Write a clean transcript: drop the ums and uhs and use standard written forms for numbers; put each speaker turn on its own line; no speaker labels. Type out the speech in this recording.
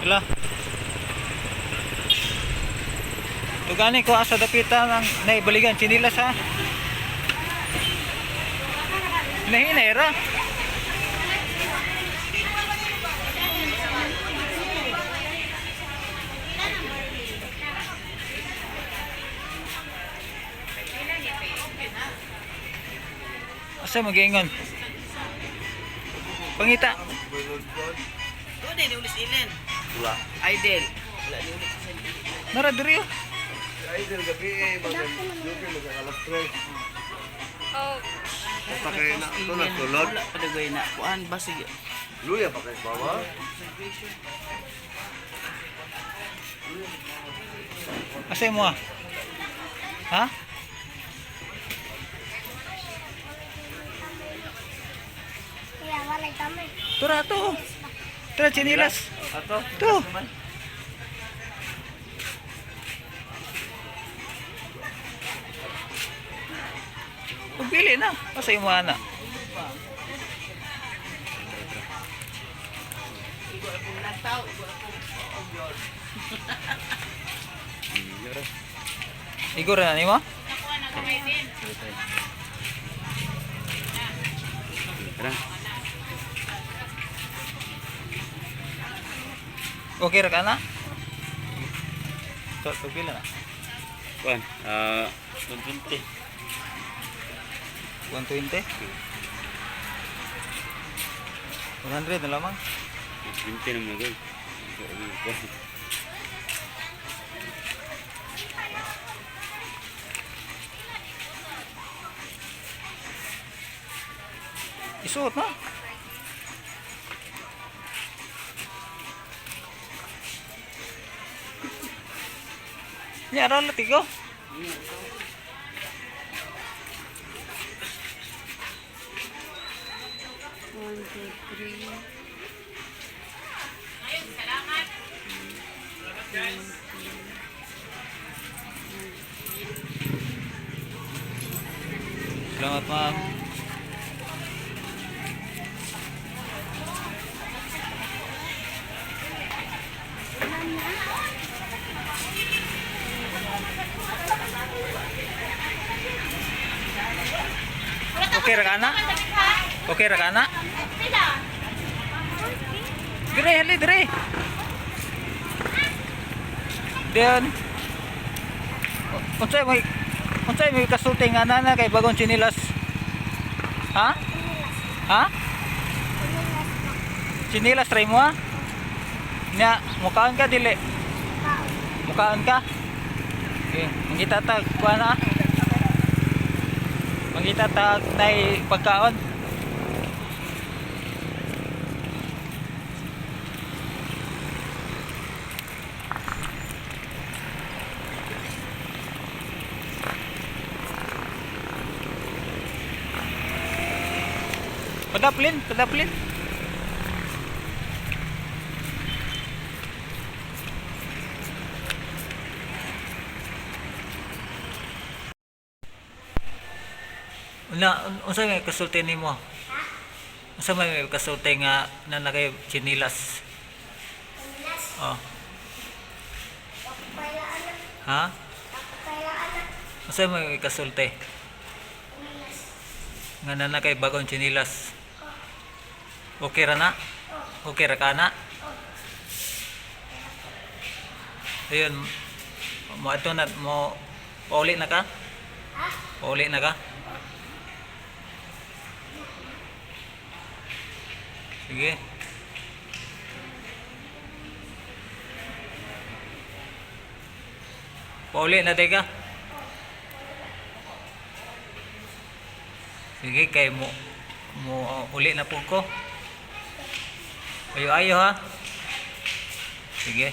Wala. Tugani ko asa dapita ng naibaligan chinilas ha. Nahinay ra. Asa magiingon? Pangita.
Doon eh, ni Ulis Ilen.
Wala.
Idol. Wala ni Ulis Ilen.
Nara diri oh.
Ay, del gabi eh. Mag-joke, mag-alas tres.
Oh,
Basta kayo na. Ito na, sulod.
Wala pa dagay na. Kuan ba sige.
Luya pa kayo, bawa?
Asa mo ah? Ha?
Kaya walay kami.
Tura to. Tura chinilas.
Ato.
To. Pagpili na. Asa mo ana? Igor na nimo? Okay ra ka na? To, pagpila na.
Kuan, 120.
120? 100 na lamang.
20 naman gay.
Isuot na. Nya ra lati ko.
One, two, three.
Salamat, ma'am. Okay ra ka na? Okay ra ka na? Dire, hali, dire. Then, unsay may kasulti nga nana kay bagong chinilas? Ha? Ha? Chinilas try mo ha? Nya, mukaan ka dili. Mukaan ka? Okay, mangita tag kuan ha. Mangita tag nay pagkaon. Padaplin, padaplin. Una, unsa may kasulti nimo? Unsa may kasulti nga na nakay chinilas?
Chinilas.
Oh.
Ako pala anak.
Ha?
Ako pala anak.
Unsa may kasulti
Chinilas.
nga na nakay bagong chinilas? Okay ra na? Okay ra ka na? Ayun, mo ato na mo pauli na ka?
Ha?
Pauli na ka? Sige. Pauli na teka. Sige kay mo mo uli na po ko. Ayo ayo ha. Sige.